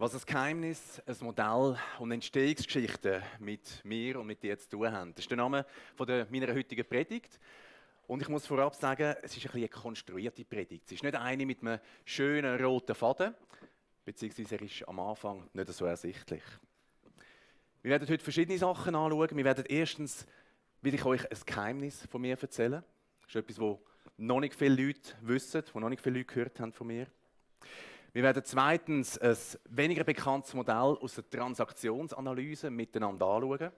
Was ein Geheimnis, ein Modell und Entstehungsgeschichten mit mir und mit dir zu tun haben. Das ist der Name meiner heutigen Predigt. Und ich muss vorab sagen, es ist eine konstruierte Predigt. Es ist nicht eine mit einem schönen roten Faden, beziehungsweise er ist am Anfang nicht so ersichtlich. Wir werden heute verschiedene Sachen anschauen. Wir werden erstens, will ich euch ein Geheimnis von mir erzählen. Das ist etwas, was noch nicht viele Leute wissen, was noch nicht viele Leute gehört haben von mir. Wir werden zweitens ein weniger bekanntes Modell aus der Transaktionsanalyse miteinander anschauen.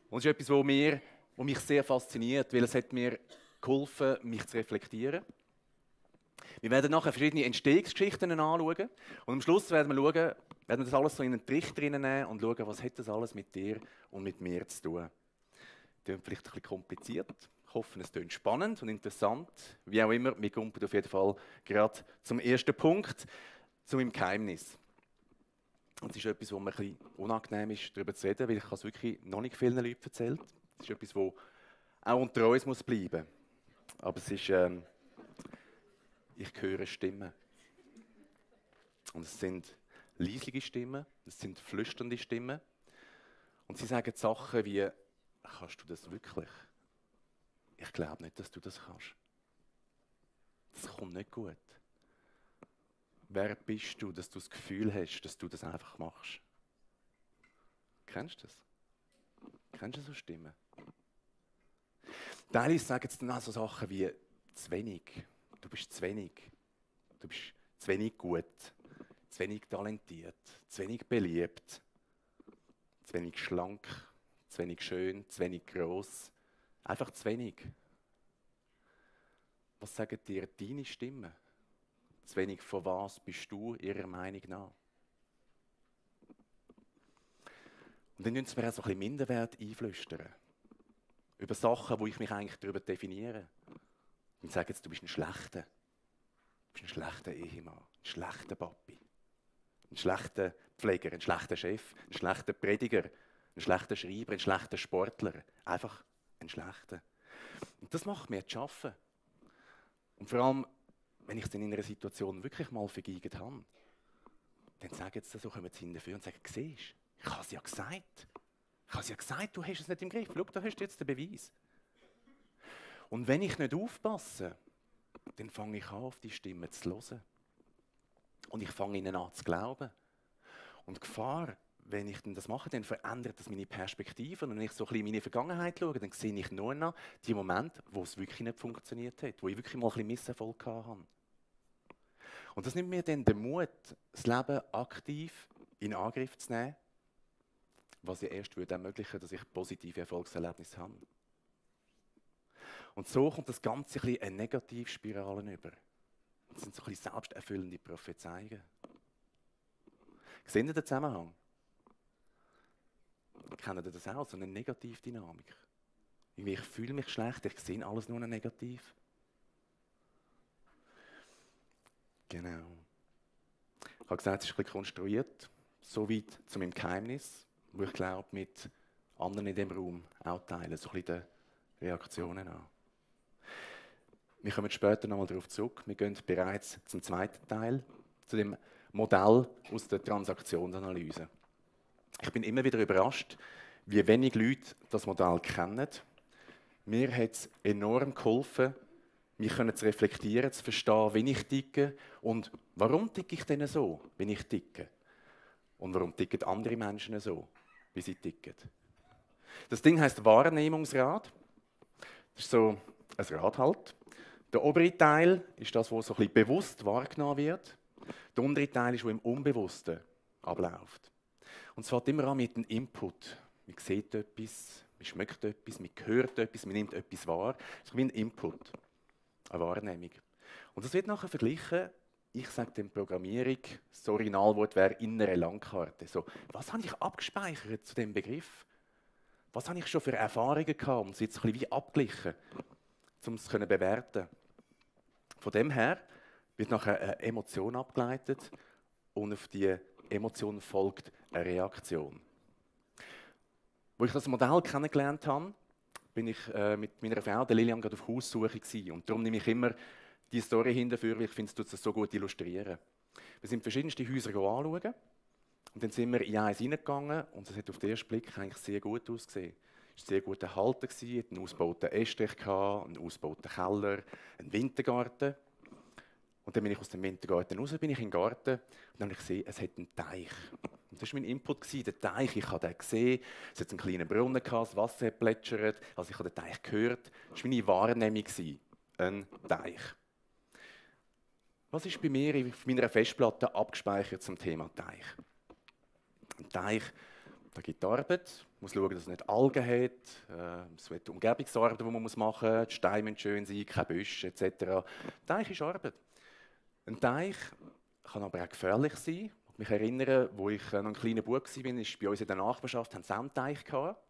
Und es ist etwas, was mich sehr fasziniert, weil es hat mir geholfen, mich zu reflektieren. Wir werden nachher verschiedene Entstehungsgeschichten anschauen. Und am Schluss werden wir das alles so in einen Trichter nehmen und schauen, was hat das alles mit dir und mit mir zu tun. Das klingt vielleicht ein bisschen kompliziert. Ich hoffe, es klingt spannend und interessant. Wie auch immer, wir kommen auf jeden Fall gerade zum ersten Punkt, zu meinem Geheimnis. Und es ist etwas, wo mir ein bisschen unangenehm ist, darüber zu reden, weil ich es wirklich noch nicht vielen Leuten erzählt. Es ist etwas, das auch unter uns bleiben muss. Aber es ist, ich höre Stimmen. Und es sind leisliche Stimmen, es sind flüsternde Stimmen. Und sie sagen Sachen wie, kannst du das wirklich? Ich glaube nicht, dass du das kannst. Das kommt nicht gut. Wer bist du, dass du das Gefühl hast, dass du das einfach machst? Kennst du das? Kennst du so Stimmen? Teilweise sagen sie dann auch so Sachen wie zu wenig. Du bist zu wenig. Du bist zu wenig gut. Zu wenig talentiert. Zu wenig beliebt. Zu wenig schlank. Zu wenig schön. Zu wenig gross. Einfach zu wenig. Was sagen dir deine Stimmen? Zu wenig von was bist du ihrer Meinung nach? Und dann müssen sie mir auch so ein bisschen Minderwert einflüstern. Über Sachen, wo ich mich eigentlich darüber definiere. Und sagen jetzt, du bist ein Schlechter. Du bist ein schlechter Ehemann, ein schlechter Papi, ein schlechter Pfleger, ein schlechter Chef, ein schlechter Prediger, ein schlechter Schreiber, ein schlechter Sportler. Einfach ein schlechter. Und das macht mir zu arbeiten. Und vor allem, wenn ich es dann in einer Situation wirklich mal vergeigt habe, dann sagen sie so, kommen sie hinterher und sagen, siehst du, ich habe es ja gesagt. Ich habe es ja gesagt, du hast es nicht im Griff. Schau, da hast du jetzt den Beweis. Und wenn ich nicht aufpasse, dann fange ich an, auf die Stimmen zu hören. Und ich fange ihnen an zu glauben. Und die Gefahr, wenn ich das mache, dann verändert das meine Perspektive. Und wenn ich so ein bisschen in meine Vergangenheit schaue, dann sehe ich nur noch die Momente, wo es wirklich nicht funktioniert hat, wo ich wirklich mal ein bisschen Misserfolg hatte. Und das nimmt mir dann den Mut, das Leben aktiv in Angriff zu nehmen, was ja erst ermöglichen würde, dass ich positive Erfolgserlebnisse habe. Und so kommt das Ganze ein bisschen eine Negativspirale über. Das sind so ein bisschen selbsterfüllende Prophezeiungen. Seht ihr den Zusammenhang? Kennt ihr das auch, so eine Negativdynamik? Ich fühle mich schlecht, ich sehe alles nur negativ. Genau. Ich habe gesagt, es ist ein bisschen konstruiert, soweit zu meinem Geheimnis, wo ich glaube, mit anderen in diesem Raum auch teilen, so ein bisschen die Reaktionen an. Wir kommen später nochmal darauf zurück. Wir gehen bereits zum zweiten Teil, zu dem Modell aus der Transaktionsanalyse. Ich bin immer wieder überrascht, wie wenig Leute das Modell kennen. Mir hat es enorm geholfen, mich zu reflektieren, zu verstehen, wie ich ticke und warum ticke ich denn so, wenn ich ticke. Und warum ticken andere Menschen so, wie sie ticken. Das Ding heisst Wahrnehmungsrad. Das ist so ein Rad halt. Der obere Teil ist das, was so ein bisschen bewusst wahrgenommen wird. Der untere Teil ist, was im Unbewussten abläuft. Und es fängt immer an mit einem Input. Man sieht etwas, man schmeckt etwas, man hört etwas, man nimmt etwas wahr. Das ist wie ein Input, eine Wahrnehmung. Und das wird nachher verglichen, ich sage dem Programmierung, das Originalwort wäre innere Landkarte. So, was habe ich abgespeichert zu dem Begriff? Was habe ich schon für Erfahrungen gehabt, um es jetzt ein bisschen wie abgleichen, um es zu bewerten. Von dem her wird nachher eine Emotion abgeleitet und auf die Emotion folgt eine Reaktion. Als ich das Modell kennengelernt habe, bin ich mit meiner Frau, der Lilian, gerade auf Haussuche gewesen. Und darum nehme ich immer die Story hinterher, weil ich finde, es tut es so gut illustrieren. Wir sind verschiedenste Häuser anschauen. Und dann sind wir in eins reingegangen und es hat auf den ersten Blick eigentlich sehr gut ausgesehen. Es war sehr gut erhalten, einen ausgebauten Estrich, einen ausgebauten Keller, einen Wintergarten. Und dann bin ich aus dem Wintergarten raus, bin ich in den Garten und dann habe ich gesehen, es hat einen Teich. Und das war mein Input, der Teich, ich habe den gesehen, es hat einen kleinen Brunnen, das Wasser hat plätschert, also ich habe den Teich gehört. Das war meine Wahrnehmung, ein Teich. Was ist bei mir auf meiner Festplatte abgespeichert zum Thema Teich? Ein Teich, da gibt es Arbeit, man muss schauen, dass es nicht Algen hat, es wird Umgebungsarbeit, die man machen muss, die Steine müssen schön sein, kein Büsch etc. Teich ist Arbeit. Ein Teich kann aber auch gefährlich sein. Ich mich erinnere, wo ich noch ein kleiner Bub war, ist bei uns in der Nachbarschaft haben sie einen Teich gehabt.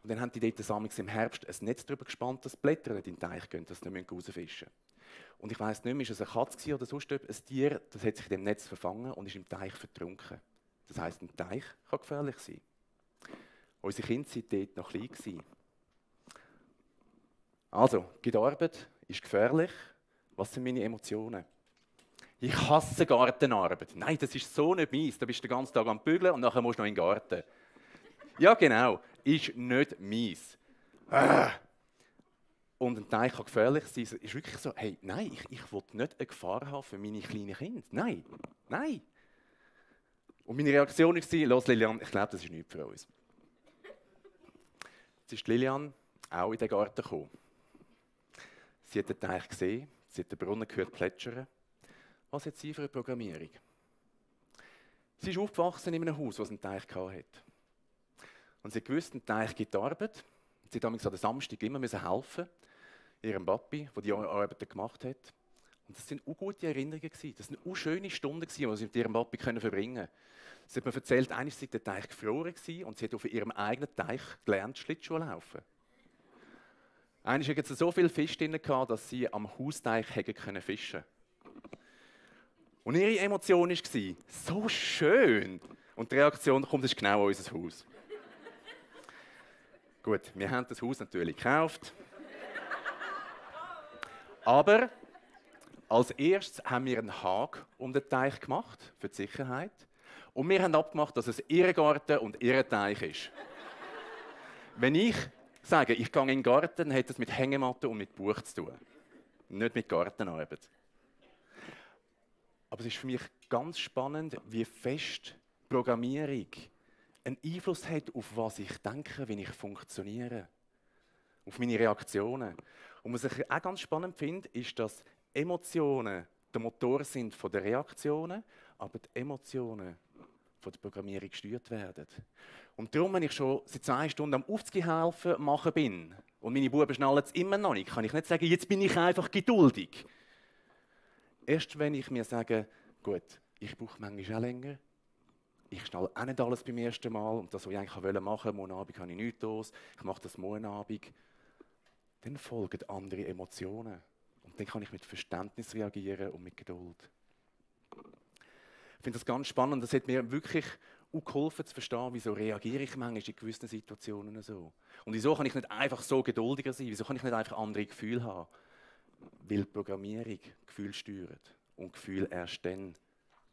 Und dann haben die dort im Herbst ein Netz darüber gespannt, dass die Blätter nicht in den Teich gehen, dass sie nicht rausfischen müssen. Und ich weiss nicht mehr, ist es eine Katze oder sonst ein Tier, das hat sich in dem Netz verfangen und ist im Teich vertrunken. Das heisst, ein Teich kann gefährlich sein. Unsere Kinder waren dort noch klein. Also, gibt Arbeit, ist gefährlich. Was sind meine Emotionen? Ich hasse Gartenarbeit. Nein, das ist so nicht meins. Da bist du den ganzen Tag am Bügeln und nachher musst du noch in den Garten. Ja, genau. Ist nicht meins. Und ein Teich kann gefährlich sein. Es ist wirklich so, hey, nein, ich will nicht eine Gefahr haben für meine kleinen Kinder. Nein, nein. Und meine Reaktion war, los Lilian, ich glaube, das ist nichts für uns. Jetzt ist Lilian auch in den Garten gekommen. Sie hat den Teich gesehen, sie hat den Brunnen gehört plätschern. Was hat sie für eine Programmierung? Sie ist aufgewachsen in einem Haus, das einen Teich hatte. Und sie wusste, ein Teich gibt Arbeit. Sie hat an den Samstag immer helfen, ihrem Papi, der die Arbeiten gemacht hat. Und das sind auch gute Erinnerungen. Das waren auch schöne Stunden, die sie mit ihrem Papi verbringen konnte. Sie hat mir erzählt, einmal sei der Teich gefroren und sie hat auf ihrem eigenen Teich gelernt, Schlittschuh zu laufen. Einmal hatte sie so viele Fische drin, dass sie am Hausteich fischen konnte. Und ihre Emotion war, so schön. Und die Reaktion kommt, das ist genau unser Haus. Gut, wir haben das Haus natürlich gekauft. Aber als erstes haben wir einen Haken um den Teich gemacht, für die Sicherheit. Und wir haben abgemacht, dass es ihr Garten und ihr Teich ist. Wenn ich sage, ich gehe in den Garten, dann hat das mit Hängematte und mit Buch zu tun. Nicht mit Gartenarbeit. Aber es ist für mich ganz spannend, wie fest Programmierung einen Einfluss hat auf was ich denke, wie ich funktioniere. Auf meine Reaktionen. Und was ich auch ganz spannend finde, ist, dass Emotionen der Motor sind von den Reaktionen, aber die Emotionen von der Programmierung gesteuert werden. Und darum, wenn ich schon seit 2 Stunden am Aufziehen machen bin und meine Buben schnallen es immer noch nicht, kann ich nicht sagen, jetzt bin ich einfach geduldig. Erst wenn ich mir sage, gut, ich brauche manchmal auch länger, ich schnalle auch nicht alles beim ersten Mal und das, was ich eigentlich machen wollte, morgen Abend habe ich nichts los, ich mache das morgen Abend, dann folgen andere Emotionen. Und dann kann ich mit Verständnis reagieren und mit Geduld. Ich finde das ganz spannend. Das hat mir wirklich auch geholfen zu verstehen, wieso reagiere ich manchmal in gewissen Situationen so. Und wieso kann ich nicht einfach so geduldiger sein? Wieso kann ich nicht einfach andere Gefühle haben? Weil Programmierung Gefühle steuert. Und Gefühle erst dann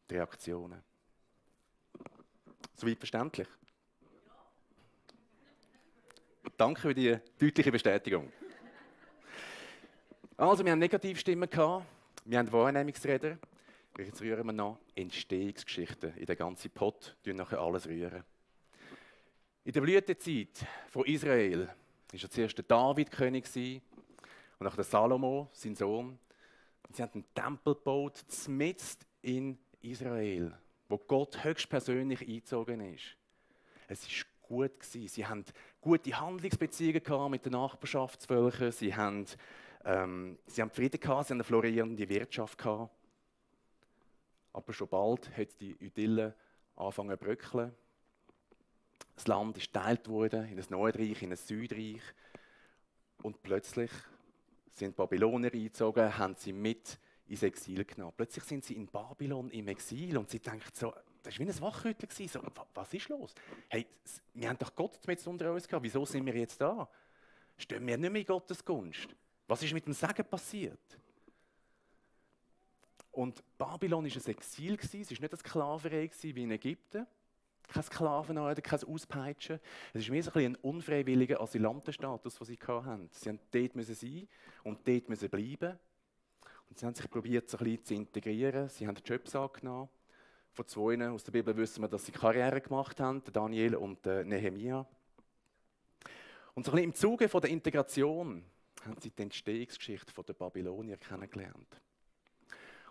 die Reaktionen. Soweit verständlich? Danke für die deutliche Bestätigung. Also, wir haben Negativstimmen gehabt, wir haben Wahrnehmungsräder. Jetzt rühren wir noch Entstehungsgeschichten. In den ganzen Pott rühren nachher alles rühren. In der Blütezeit von Israel war ja zuerst der David König und nachher der Salomo, sein Sohn. Und sie haben einen Tempel gebaut, mitten in Israel, wo Gott höchstpersönlich eingezogen ist. Es war gut. Sie hatten gute Handlungsbeziehungen gehabt mit den Nachbarschaftsvölkern. Sie haben Frieden gehabt, sie haben eine florierende Wirtschaft gehabt. Aber schon bald hat die Idylle angefangen zu bröckeln. Das Land ist geteilt worden in ein Nordreich, in ein Südreich. Und plötzlich sind Babyloner eingezogen, haben sie mit ins Exil genommen. Plötzlich sind sie in Babylon im Exil und sie denken so, das war wie ein Wachrüttler. So, was ist los? Hey, wir haben doch Gott mit unter uns gehabt. Wieso sind wir jetzt da? Stehen wir nicht mehr in Gottes Gunst? Was ist mit dem Segen passiert? Und Babylon war ein Exil, es war nicht eine Sklaverei wie in Ägypten. Kein Sklavenhalter, kein Auspeitschen. Es ist mehr so ein unfreiwilliger Asylantenstatus, den sie hatten. Sie mussten dort sein und dort bleiben. Und sie haben sich probiert, so ein bisschen zu integrieren. Sie haben Jobs angenommen. Von zwei aus der Bibel wissen wir, dass sie Karriere gemacht haben, Daniel und Nehemia. Und so ein bisschen im Zuge der Integration haben sie die Entstehungsgeschichte der Babylonier kennengelernt.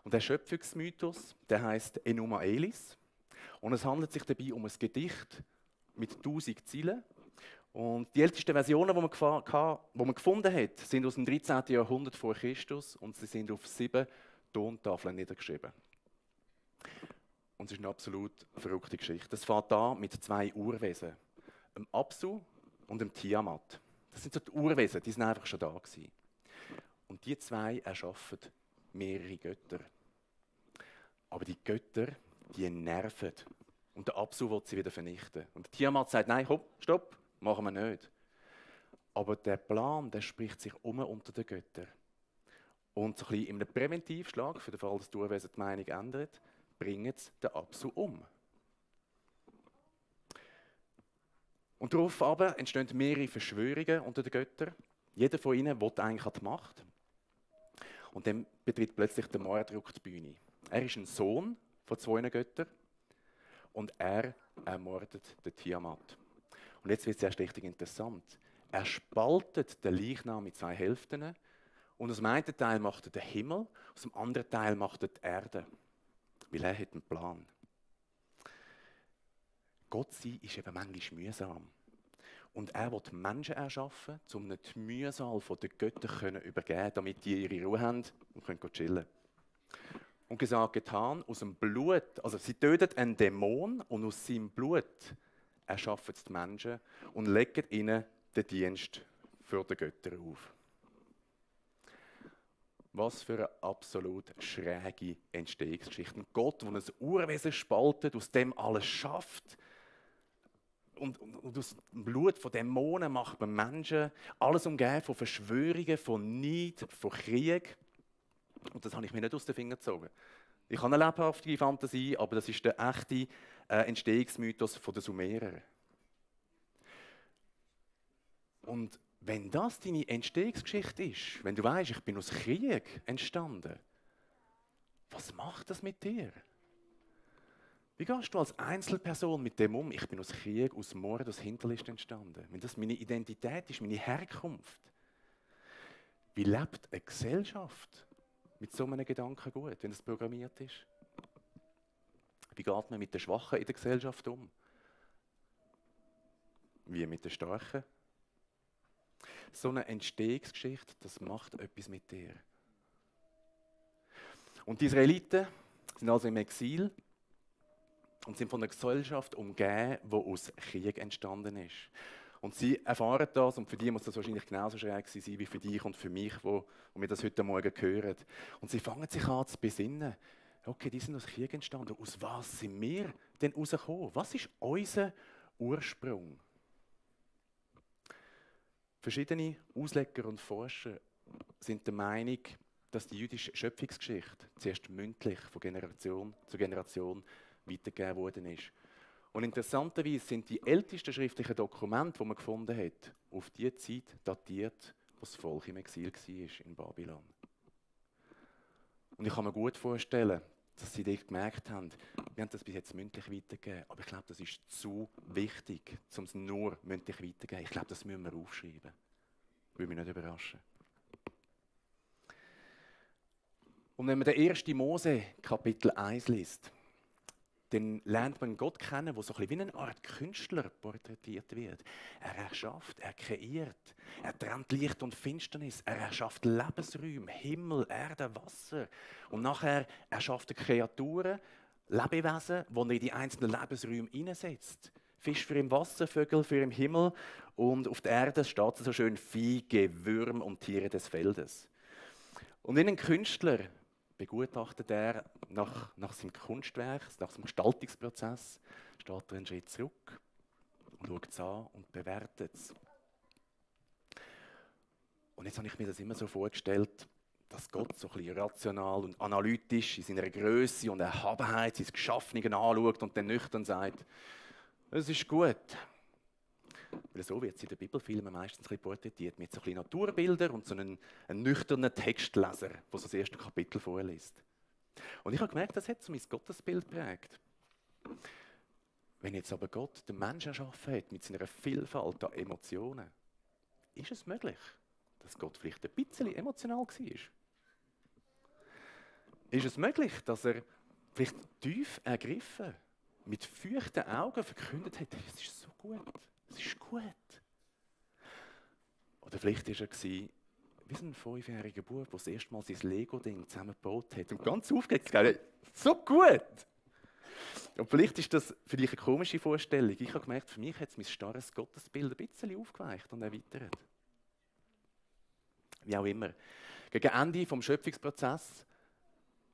Und der Schöpfungsmythos, der heißt Enuma Elis. Und es handelt sich dabei um ein Gedicht mit 1000 Zeilen. Und die ältesten Versionen, die man gefunden hat, sind aus dem 13. Jahrhundert vor Christus und sie sind auf 7 Tontafeln niedergeschrieben. Und es ist eine absolut verrückte Geschichte. Es fängt an mit 2 Urwesen, dem Apsu und dem Tiamat. Das sind so die Urwesen, die sind einfach schon da gewesen. Und die 2 erschaffen mehrere Götter. Aber die Götter, die nerven. Und der Apsu will sie wieder vernichten. Und der Tiamat sagt, nein, hopp, stopp, machen wir nicht. Aber der Plan, der spricht sich unter den Göttern. Und so ein bisschen in einem Präventivschlag, für den Fall, dass die Urwesen die Meinung ändert, bringen sie den Apsu um. Und darauf entstehen mehrere Verschwörungen unter den Göttern. Jeder von ihnen will eigentlich an die Macht. Und dann betritt plötzlich der Marduk die Bühne. Er ist ein Sohn von 2 Göttern und er ermordet den Tiamat. Und jetzt wird es erst richtig interessant. Er spaltet den Leichnam in 2 Hälften und aus dem einen Teil macht er den Himmel, aus dem anderen Teil macht er die Erde. Weil er hat einen Plan. Gott sein ist eben manchmal mühsam. Und er will Menschen erschaffen, um ihnen die Mühsal der Götter zu übergeben, damit die ihre Ruhe haben und können chillen. Und gesagt, getan, aus dem Blut, also sie töten einen Dämon und aus seinem Blut erschaffen sie die Menschen und legen ihnen den Dienst für die Götter auf. Was für eine absolut schräge Entstehungsgeschichte. Gott, der ein Urwesen spaltet, aus dem alles schafft. Und aus dem Blut von Dämonen macht man Menschen. Alles umgeben von Verschwörungen, von Neid, von Krieg. Und das habe ich mir nicht aus den Fingern gezogen. Ich habe eine lebhafte Fantasie, aber das ist der echte Entstehungsmythos der Sumerer. Und wenn das deine Entstehungsgeschichte ist, wenn du weißt, ich bin aus Krieg entstanden, was macht das mit dir? Wie gehst du als Einzelperson mit dem um? Ich bin aus Krieg, aus Mord, aus Hinterlist entstanden. Wenn das meine Identität ist, meine Herkunft. Wie lebt eine Gesellschaft mit so einem Gedanken gut, wenn es programmiert ist? Wie geht man mit den Schwachen in der Gesellschaft um? Wie mit den Starken? So eine Entstehungsgeschichte, das macht etwas mit dir. Und die Israeliten sind also im Exil und sind von einer Gesellschaft umgeben, die aus Krieg entstanden ist. Und sie erfahren das, und für die muss das wahrscheinlich genauso schräg sein wie für dich und für mich, wo wir das heute Morgen hören. Und sie fangen sich an zu besinnen. Okay, die sind aus Krieg entstanden. Aus was sind wir denn rausgekommen? Was ist unser Ursprung? Verschiedene Ausleger und Forscher sind der Meinung, dass die jüdische Schöpfungsgeschichte zuerst mündlich von Generation zu Generation weitergegeben worden ist. Und interessanterweise sind die ältesten schriftlichen Dokumente, die man gefunden hat, auf die Zeit datiert, wo das Volk im Exil war in Babylon. Und ich kann mir gut vorstellen, dass sie dort gemerkt haben, wir haben das bis jetzt mündlich weitergegeben, aber ich glaube, das ist zu wichtig, um es nur mündlich weiterzugeben. Ich glaube, das müssen wir aufschreiben. Würde mich nicht überraschen. Und wenn man den 1. Mose Kapitel 1 liest, dann lernt man Gott kennen, der so ein bisschen wie eine Art Künstler porträtiert wird. Er erschafft, er kreiert, er trennt Licht und Finsternis, er erschafft Lebensräume, Himmel, Erde, Wasser. Und nachher erschafft er Kreaturen, Lebewesen, die er in die einzelnen Lebensräume hineinsetzt. Fisch für im Wasser, Vögel für im Himmel und auf der Erde steht so schön Vieh, Gewürm und Tiere des Feldes. Und wie ein Künstler begutachtet er nach seinem Kunstwerk, nach seinem Gestaltungsprozess, steht er einen Schritt zurück und schaut es an und bewertet es. Und jetzt habe ich mir das immer so vorgestellt, dass Gott so ein bisschen rational und analytisch in seiner Größe und Erhabenheit sein Geschaffene anschaut und dann nüchtern sagt, es ist gut. Weil so wird es in den Bibelfilmen meistens porträtiert, mit so ein bisschen Naturbildern und so einem nüchternen Textleser, der so das erste Kapitel vorliest. Und ich habe gemerkt, das hat so mein Gottesbild geprägt. Wenn jetzt aber Gott den Menschen erschaffen hat mit seiner Vielfalt an Emotionen, ist es möglich, dass Gott vielleicht ein bisschen emotional war? Ist es möglich, dass er vielleicht tief ergriffen, mit feuchten Augen verkündet hat, es ist so gut, es ist gut? Oder vielleicht war er wie so ein 5-jähriger Bub, der das erste Mal sein Lego-Ding zusammengebaut hat und ganz aufgeregt hat, so gut! Und vielleicht ist das für dich eine komische Vorstellung. Ich habe gemerkt, für mich hat es mein starres Gottesbild ein bisschen aufgeweicht und erweitert. Wie auch immer. Gegen Ende des Schöpfungsprozesses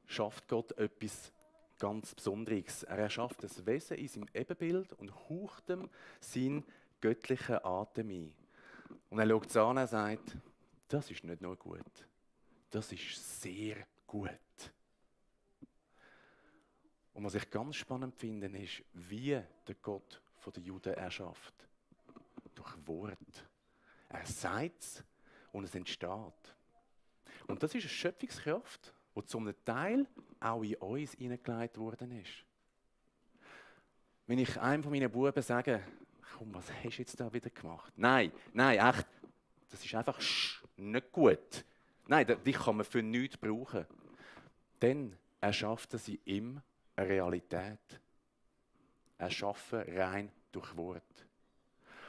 schafft Gott etwas ganz Besonderes. Er erschafft das Wesen in seinem Ebenbild und haucht ihm seinen göttlichen Atem ein. Und er schaut es an und sagt, das ist nicht nur gut, das ist sehr gut. Und was ich ganz spannend finde, ist, wie der Gott der Juden erschafft. Durch Wort. Er sagt es und es entsteht. Und das ist eine Schöpfungskraft, die zu einem Teil auch in uns hineingelegt worden ist. Wenn ich einem von meinen Buben sage, komm, was hast du jetzt da wieder gemacht? Nein, echt, das ist einfach nicht gut. Nein, dich kann man für nichts brauchen. Dann erschafft er sie ihm eine Realität. Erschaffen rein durch Wort.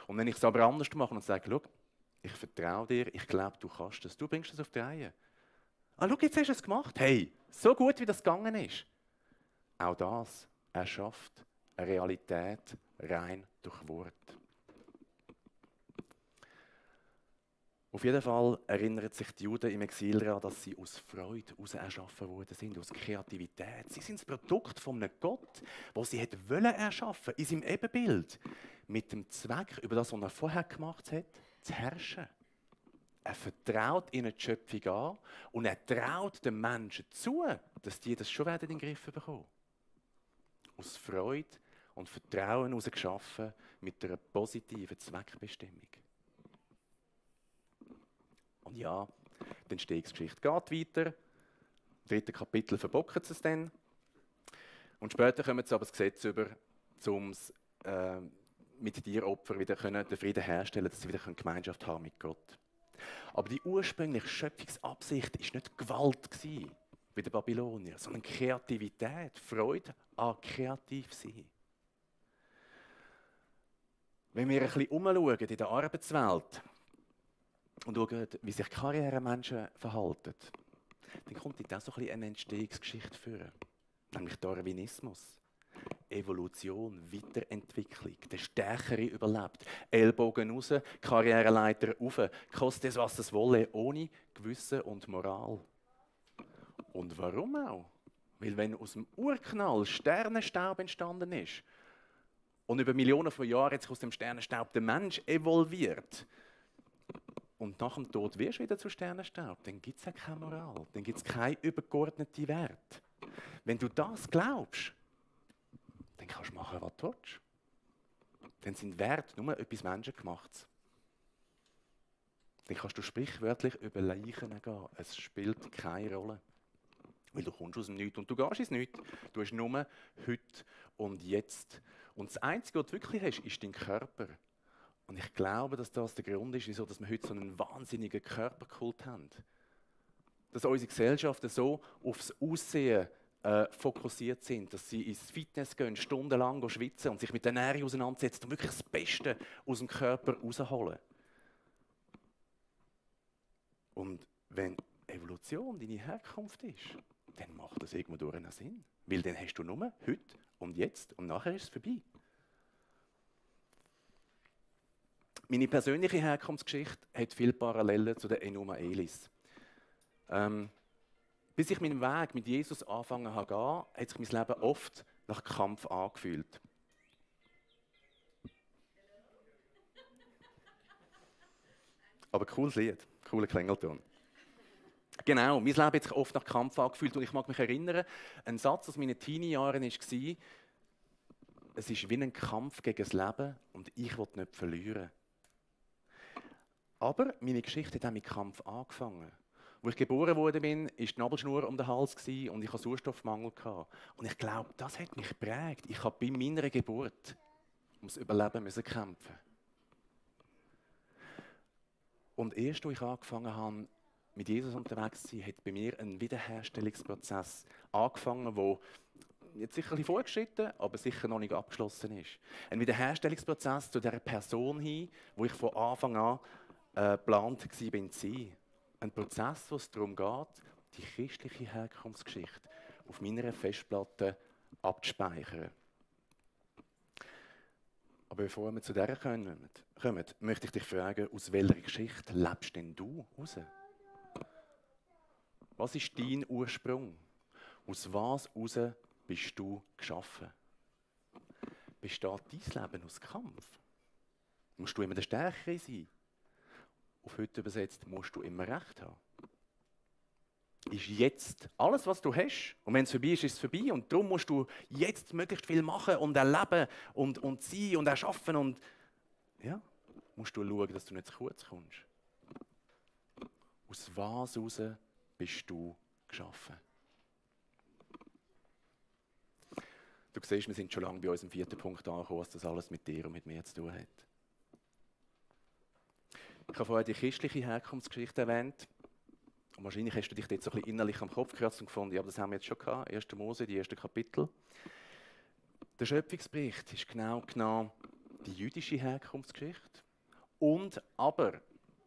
Und wenn ich es aber anders mache und sage, schau, ich vertraue dir, ich glaube, du kannst das, du bringst das auf die Reihe. Ah, schau, jetzt hast du es gemacht. Hey, so gut, wie das gegangen ist. Auch das erschafft eine Realität rein durch Wort. Auf jeden Fall erinnern sich die Juden im Exil daran, dass sie aus Freude heraus erschaffen worden sind, aus Kreativität. Sie sind das Produkt von einem Gott, das sie erschaffen wollten, in seinem Ebenbild. Mit dem Zweck, über das, was er vorher gemacht hat, zu herrschen. Er vertraut ihnen die Schöpfung an und er traut den Menschen zu, dass die das schon werden in den Griff bekommen. Aus Freude und Vertrauen heraus geschaffen, mit einer positiven Zweckbestimmung. Und ja, die Entstehungsgeschichte geht weiter. Im 3. Kapitel verbocken sie es dann. Und später kommen sie aber das Gesetz über, um mit Tieropfern wieder den Frieden herstellen, dass sie wieder Gemeinschaft haben mit Gott. Aber die ursprüngliche Schöpfungsabsicht war nicht Gewalt wie der Babylonier, sondern Kreativität, Freude an kreativ sein. Wenn wir ein bisschen umschauen in der Arbeitswelt und schauen, wie sich Karrieremenschen verhalten, dann kommt dort auch so ein bisschen eine Entstehungsgeschichte vor. Nämlich Darwinismus. Evolution, Weiterentwicklung, der Stärkere überlebt. Ellbogen raus, Karriereleiter rauf, koste es, was es wolle, ohne Gewissen und Moral. Und warum auch? Weil wenn aus dem Urknall Sternenstaub entstanden ist und über Millionen von Jahren jetzt aus dem Sternenstaub der Mensch evolviert und nach dem Tod wirst du wieder zu Sternenstaub, dann gibt es ja keine Moral, dann gibt es keinen übergeordneten Wert. Wenn du das glaubst, dann kannst du machen, was du willst. Dann sind Werte nur etwas Menschengemachtes. Dann kannst du sprichwörtlich über Leichen gehen. Es spielt keine Rolle. Weil du kommst aus dem Nichts und du gehst ins Nichts. Du hast nur heute und jetzt. Und das Einzige, was du wirklich hast, ist dein Körper. Und ich glaube, dass das der Grund ist, wieso dass wir heute so einen wahnsinnigen Körperkult haben. Dass unsere Gesellschaften so aufs Aussehen fokussiert sind, dass sie ins Fitness gehen, stundenlang schwitzen und sich mit der Ernährung auseinandersetzen und wirklich das Beste aus dem Körper rausholen. Und wenn Evolution deine Herkunft ist, dann macht das irgendwo durch einen Sinn. Weil dann hast du nur heute und jetzt und nachher ist es vorbei. Meine persönliche Herkunftsgeschichte hat viele Parallelen zu der Enuma Elis. Bis ich meinen Weg mit Jesus angefangen habe zu gehen, hat sich mein Leben oft nach Kampf angefühlt. Aber cooles Lied, cooler Klingelton. Genau, mein Leben hat sich oft nach Kampf angefühlt und ich mag mich erinnern, ein Satz aus meinen Teenie-Jahren war, es ist wie ein Kampf gegen das Leben und ich will nicht verlieren. Aber meine Geschichte hat auch mit Kampf angefangen. Als ich geboren wurde, war die Nabelschnur um den Hals und ich hatte Sauerstoffmangel. Und ich glaube, das hat mich geprägt. Ich habe bei meiner Geburt ums Überleben kämpfen. Und erst als ich angefangen habe, mit Jesus unterwegs zu sein, hat bei mir ein Wiederherstellungsprozess angefangen, der jetzt sicher ein bisschen vorgeschritten, aber sicher noch nicht abgeschlossen ist. Ein Wiederherstellungsprozess zu der Person hin, wo ich von Anfang an geplant war zu sein. Ein Prozess, wo es darum geht, die christliche Herkunftsgeschichte auf meiner Festplatte abzuspeichern. Aber bevor wir zu dieser kommen, möchte ich dich fragen, aus welcher Geschichte lebst denn du raus? Was ist dein Ursprung? Aus was raus bist du geschaffen? Besteht dein Leben aus Kampf? Musst du immer der Stärkere sein? Auf heute übersetzt, musst du immer Recht haben. Ist jetzt alles, was du hast, und wenn es vorbei ist, ist es vorbei. Und darum musst du jetzt möglichst viel machen und erleben und sein und erschaffen. Und ja, musst du schauen, dass du nicht zu kurz kommst. Aus was raus bist du geschaffen? Du siehst, wir sind schon lange bei unserem 4. Punkt angekommen, was das alles mit dir und mit mir zu tun hat. Ich habe vorher die christliche Herkunftsgeschichte erwähnt. Und wahrscheinlich hast du dich dort so ein bisschen innerlich am Kopf gekratzt und gefunden, ja, das haben wir jetzt schon gehabt, 1. Mose, die ersten Kapitel. Der Schöpfungsbericht ist genau die jüdische Herkunftsgeschichte und aber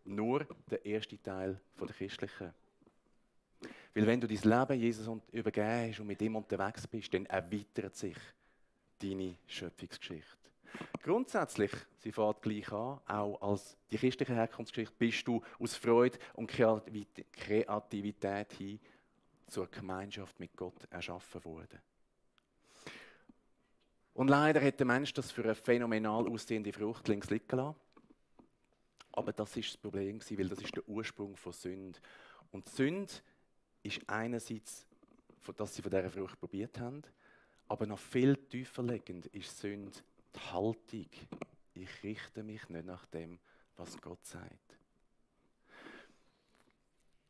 nur der erste Teil von der christlichen. Weil wenn du dein Leben Jesus übergeben hast und mit ihm unterwegs bist, dann erweitert sich deine Schöpfungsgeschichte. Grundsätzlich, sie fängt gleich an, auch als die christliche Herkunftsgeschichte, bist du aus Freude und Kreativität hin zur Gemeinschaft mit Gott erschaffen worden. Und leider hat der Mensch das für eine phänomenal aussehende Frucht links liegen lassen. Aber das war das Problem, weil das ist der Ursprung von Sünde. Und Sünde ist einerseits, dass sie von dieser Frucht probiert haben, aber noch viel tiefer liegend ist Sünde die Haltung. Ich richte mich nicht nach dem, was Gott sagt.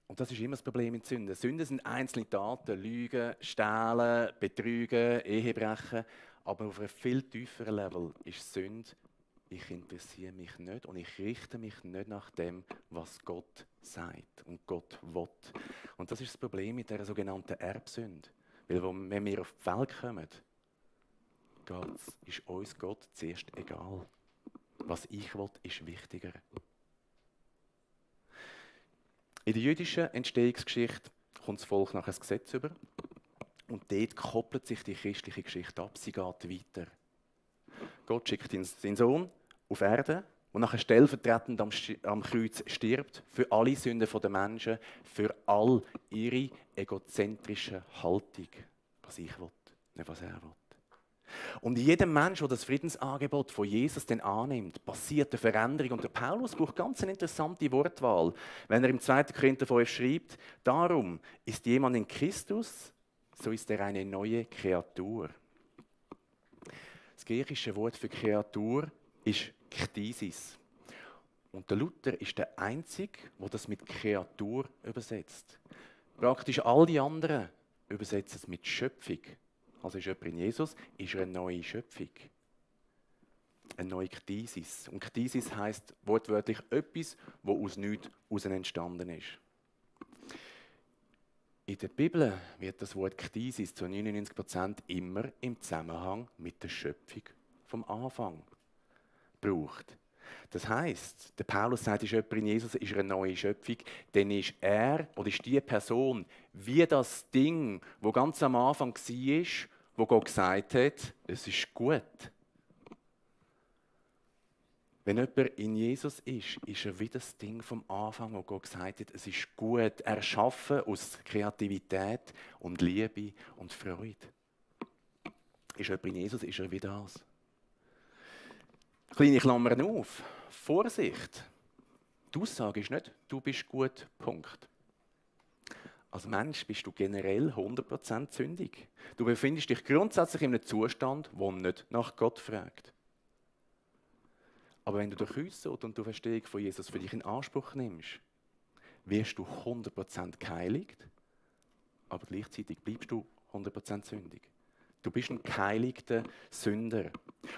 Und das ist immer das Problem mit Sünden. Sünden sind einzelne Taten, Lügen, Stehlen, Betrügen, Ehebrechen. Aber auf einem viel tieferen Level ist Sünde, ich interessiere mich nicht und ich richte mich nicht nach dem, was Gott sagt und Gott will. Und das ist das Problem mit der sogenannten Erbsünde. Weil wenn wir auf die Welt kommen, ist uns Gott zuerst egal. Was ich will, ist wichtiger. In der jüdischen Entstehungsgeschichte kommt das Volk nach ein Gesetz über. Und dort koppelt sich die christliche Geschichte ab. Sie geht weiter. Gott schickt seinen Sohn auf Erde, der nachher stellvertretend am Kreuz stirbt, für alle Sünden der Menschen, für all ihre egozentrische Haltung. Was ich will, nicht was er will. Und in jedem Mensch, der das Friedensangebot von Jesus dann annimmt, passiert eine Veränderung. Und der Paulus braucht ganz eine interessante Wortwahl, wenn er im 2. Korinther 5 schreibt, darum ist jemand in Christus, so ist er eine neue Kreatur. Das griechische Wort für Kreatur ist Ktisis. Und der Luther ist der Einzige, der das mit Kreatur übersetzt. Praktisch alle anderen übersetzen es mit Schöpfung. Also ist jemand in Jesus, ist er eine neue Schöpfung. Eine neue Ktisis. Und Ktisis heisst wortwörtlich etwas, das aus nichts heraus entstanden ist. In der Bibel wird das Wort Ktisis zu 99% immer im Zusammenhang mit der Schöpfung vom Anfang gebraucht. Das heisst, der Paulus sagt, ist jemand in Jesus, ist eine neue Schöpfung, dann ist er oder ist die Person wie das Ding, wo ganz am Anfang war, wo Gott gesagt hat, es ist gut. Wenn jemand in Jesus ist er wie das Ding vom Anfang, wo Gott gesagt hat, es ist gut, erschaffen aus Kreativität und Liebe und Freude. Ist jemand in Jesus, ist er wie das. Kleine Klammern auf. Vorsicht. Die Aussage ist nicht, du bist gut, Punkt. Als Mensch bist du generell 100% sündig. Du befindest dich grundsätzlich in einem Zustand, der nicht nach Gott fragt. Aber wenn du den Kreuztod und die Verstehung von Jesus für dich in Anspruch nimmst, wirst du 100% geheiligt, aber gleichzeitig bleibst du 100% sündig. Du bist ein geheiligter Sünder.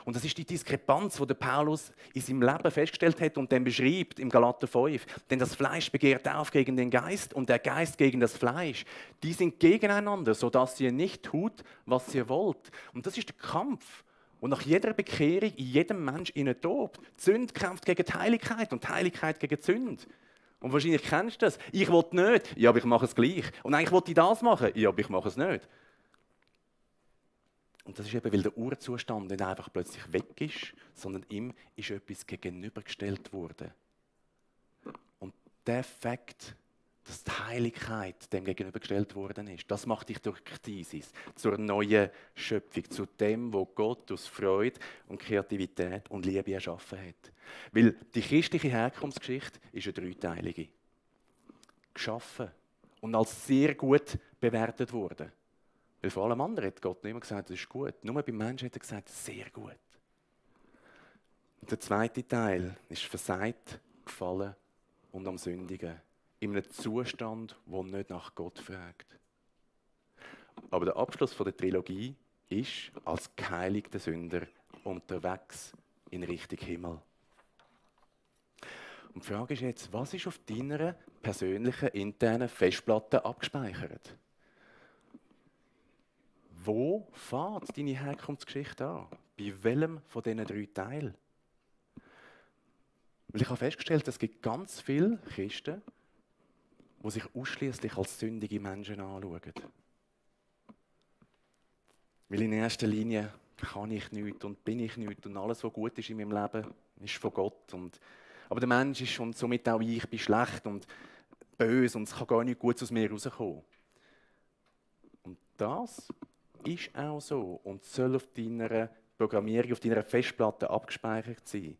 Und das ist die Diskrepanz, die der Paulus in seinem Leben festgestellt hat und dann beschreibt im Galater 5. Denn das Fleisch begehrt auf gegen den Geist und der Geist gegen das Fleisch. Die sind gegeneinander, sodass ihr nicht tut, was ihr wollt. Und das ist der Kampf. Und nach jeder Bekehrung in jedem Mensch innen tobt. Die Sünde kämpft gegen die Heiligkeit und die Heiligkeit gegen die Sünde. Und wahrscheinlich kennst du das. Ich will nicht, ja, aber ich mache es gleich. Und eigentlich will ich das machen, ja, aber ich mache es nicht. Und das ist eben, weil der Urzustand nicht einfach plötzlich weg ist, sondern ihm ist etwas gegenübergestellt worden. Und der Fakt, dass die Heiligkeit dem gegenübergestellt worden ist, das macht dich durch Ktisis zur neuen Schöpfung, zu dem, wo Gott aus Freude und Kreativität und Liebe erschaffen hat. Weil die christliche Herkunftsgeschichte ist eine dreiteilige. Geschaffen und als sehr gut bewertet worden. Weil vor allem anderen hat Gott nicht immer gesagt, das ist gut. Nur beim Menschen hat er gesagt, sehr gut. Und der zweite Teil ist versagt, gefallen und am Sündigen. In einem Zustand, der nicht nach Gott fragt. Aber der Abschluss der Trilogie ist als geheiligter Sünder unterwegs in Richtung Himmel. Und die Frage ist jetzt, was ist auf deiner persönlichen internen Festplatte abgespeichert? Wo fängt deine Herkunftsgeschichte an? Bei welchem von diesen 3 Teilen? Weil ich habe festgestellt, es gibt ganz viele Christen, die sich ausschließlich als sündige Menschen anschauen. Weil in erster Linie kann ich nichts und bin ich nichts und alles, was gut ist in meinem Leben, ist von Gott. Aber der Mensch ist und somit auch ich bin schlecht und böse und es kann gar nichts Gutes aus mir herauskommen. Und das ist auch so und soll auf deiner Programmierung, auf deiner Festplatte abgespeichert sein.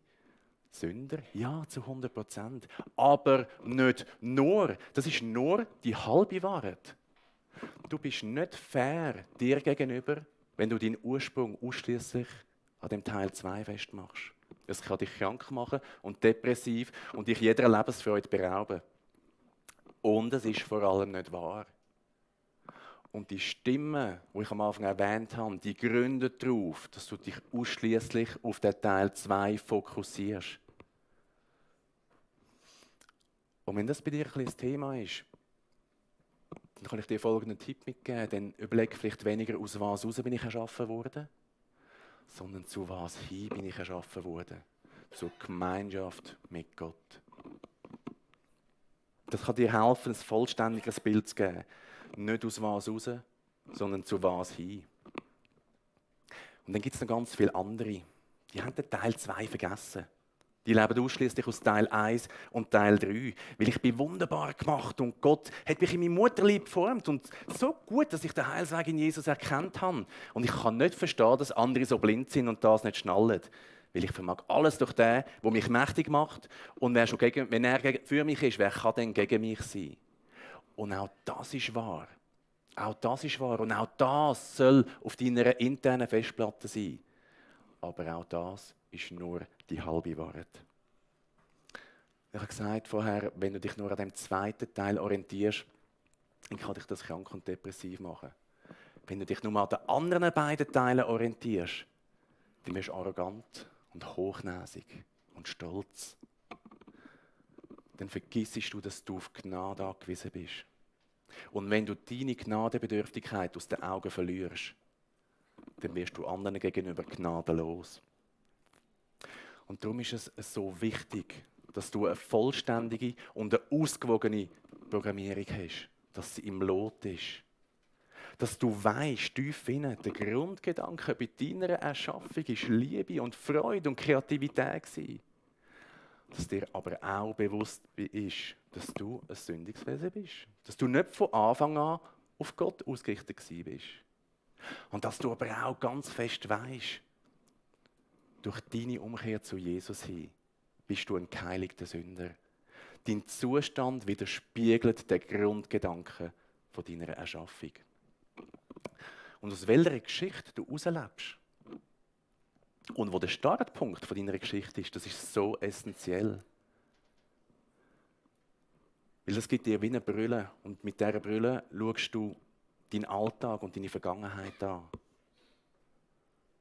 Sünder? Ja, zu 100%. Aber nicht nur. Das ist nur die halbe Wahrheit. Du bist nicht fair dir gegenüber, wenn du deinen Ursprung ausschließlich an dem Teil 2 festmachst. Es kann dich krank machen und depressiv und dich jeder Lebensfreude berauben. Und es ist vor allem nicht wahr. Und die Stimme, die ich am Anfang erwähnt habe, die gründet darauf, dass du dich ausschließlich auf den Teil 2 fokussierst. Und wenn das bei dir ein bisschen das Thema ist, dann kann ich dir folgenden Tipp mitgeben. Dann überleg vielleicht weniger, aus was raus bin ich erschaffen worden, sondern zu was hin bin ich erschaffen worden. Zur Gemeinschaft mit Gott. Das kann dir helfen, ein vollständiges Bild zu geben. Nicht aus was raus, sondern zu was hin. Und dann gibt es noch ganz viele andere. Die haben den Teil 2 vergessen. Die leben ausschließlich aus Teil 1 und Teil 3. Weil ich bin wunderbar gemacht und Gott hat mich in meinem Mutterleib geformt. Und so gut, dass ich den Heilsweg in Jesus erkannt habe. Und ich kann nicht verstehen, dass andere so blind sind und das nicht schnallen. Weil ich vermag alles durch den, der mich mächtig macht. Und wenn er für mich ist, wer kann denn gegen mich sein? Und auch das ist wahr. Auch das ist wahr. Und auch das soll auf deiner internen Festplatte sein. Aber auch das ist nur die halbe Wahrheit. Ich habe gesagt vorher, wenn du dich nur an dem zweiten Teil orientierst, dann kann dich das krank und depressiv machen. Wenn du dich nur an den anderen beiden Teilen orientierst, dann wirst du arrogant und hochnäsig und stolz. Dann vergissest du, dass du auf Gnade angewiesen bist. Und wenn du deine Gnadebedürftigkeit aus den Augen verlierst, dann wirst du anderen gegenüber gnadenlos. Und darum ist es so wichtig, dass du eine vollständige und eine ausgewogene Programmierung hast, dass sie im Lot ist. Dass du weißt, tief innen, der Grundgedanke bei deiner Erschaffung ist Liebe und Freude und Kreativität gewesen. Dass dir aber auch bewusst ist, dass du ein sündiges Wesen bist. Dass du nicht von Anfang an auf Gott ausgerichtet gewesen bist. Und dass du aber auch ganz fest weißt, durch deine Umkehr zu Jesus hin, bist du ein geheiligter Sünder. Dein Zustand widerspiegelt den Grundgedanken von deiner Erschaffung. Und aus welcher Geschichte du herauslebst und wo der Startpunkt von deiner Geschichte ist, das ist so essentiell. Weil das gibt dir wie eine Brille und mit dieser Brille schaust du deinen Alltag und deine Vergangenheit an.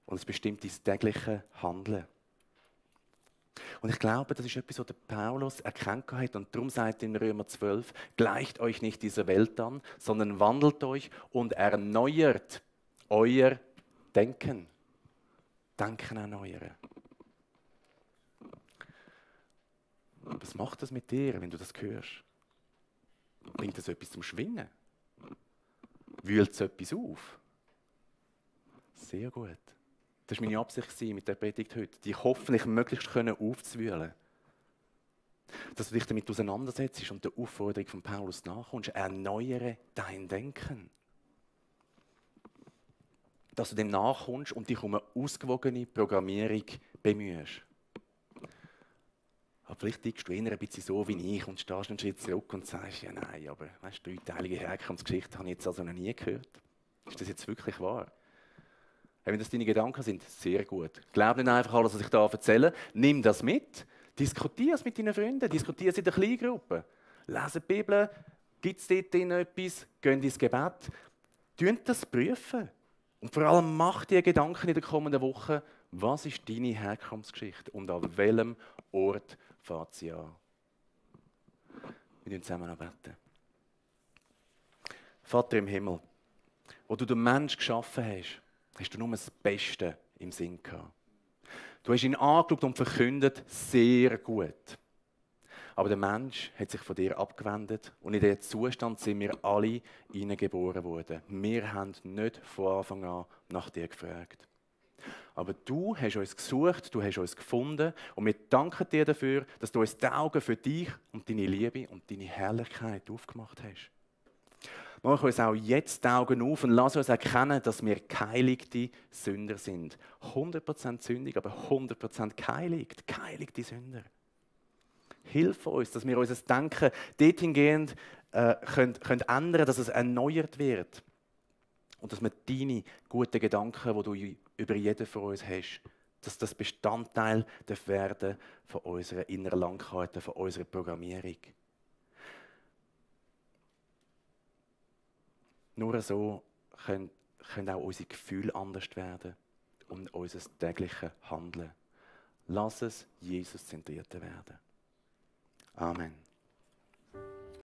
Und es bestimmt dein tägliches Handeln. Und ich glaube, das ist etwas, was der Paulus erkannt hat. Und darum sagt er in Römer 12, gleicht euch nicht dieser Welt an, sondern wandelt euch und erneuert euer Denken. Denken erneuern. Was macht das mit dir, wenn du das hörst? Bringt das etwas zum Schwingen? Wühlt es etwas auf? Sehr gut. Das war meine Absicht mit der Predigt heute, die hoffentlich möglichst aufzuwühlen. Dass du dich damit auseinandersetzt und der Aufforderung von Paulus nachkommst. Erneuere dein Denken. Dass du dem nachkommst und dich um eine ausgewogene Programmierung bemühst. Aber vielleicht tickst du eher ein bisschen so wie ich und stehst einen Schritt zurück und sagst, ja nein, aber weißt, dreiteilige Herkunftsgeschichte habe ich jetzt also noch nie gehört. Ist das jetzt wirklich wahr? Wenn das deine Gedanken sind, sehr gut. Glaub nicht einfach alles, was ich da erzähle. Nimm das mit. Diskutiere es mit deinen Freunden. Diskutiere es in der Kleingruppe. Lese die Bibel. Gibt es dort etwas? Geh ins Gebet. Prüft das prüfen. Und vor allem mach dir Gedanken in den kommenden Wochen, was ist deine Herkunftsgeschichte und an welchem Ort fängt sie an. Wir beten zusammen beten. Vater im Himmel, wo du den Menschen geschaffen hast, hast du nur das Beste im Sinn gehabt. Du hast ihn angeschaut und verkündet, sehr gut. Aber der Mensch hat sich von dir abgewendet und in diesen Zustand sind wir alle hineingeboren worden. Wir haben nicht von Anfang an nach dir gefragt. Aber du hast uns gesucht, du hast uns gefunden und wir danken dir dafür, dass du uns die Augen für dich und deine Liebe und deine Herrlichkeit aufgemacht hast. Mach uns auch jetzt die Augen auf und lass uns erkennen, dass wir geheiligte Sünder sind. 100% sündig, aber 100% geheiligt. Geheiligte Sünder. Hilf uns, dass wir unser Denken dorthin gehend können ändern, dass es erneuert wird. Und dass wir deine guten Gedanken, die du über jeden von uns hast, dass das Bestandteil werden von unserer inneren Langkarte, von unserer Programmierung. Nur so können auch unsere Gefühle anders werden und unser tägliches Handeln. Lass es Jesus zentrierter werden. Amen.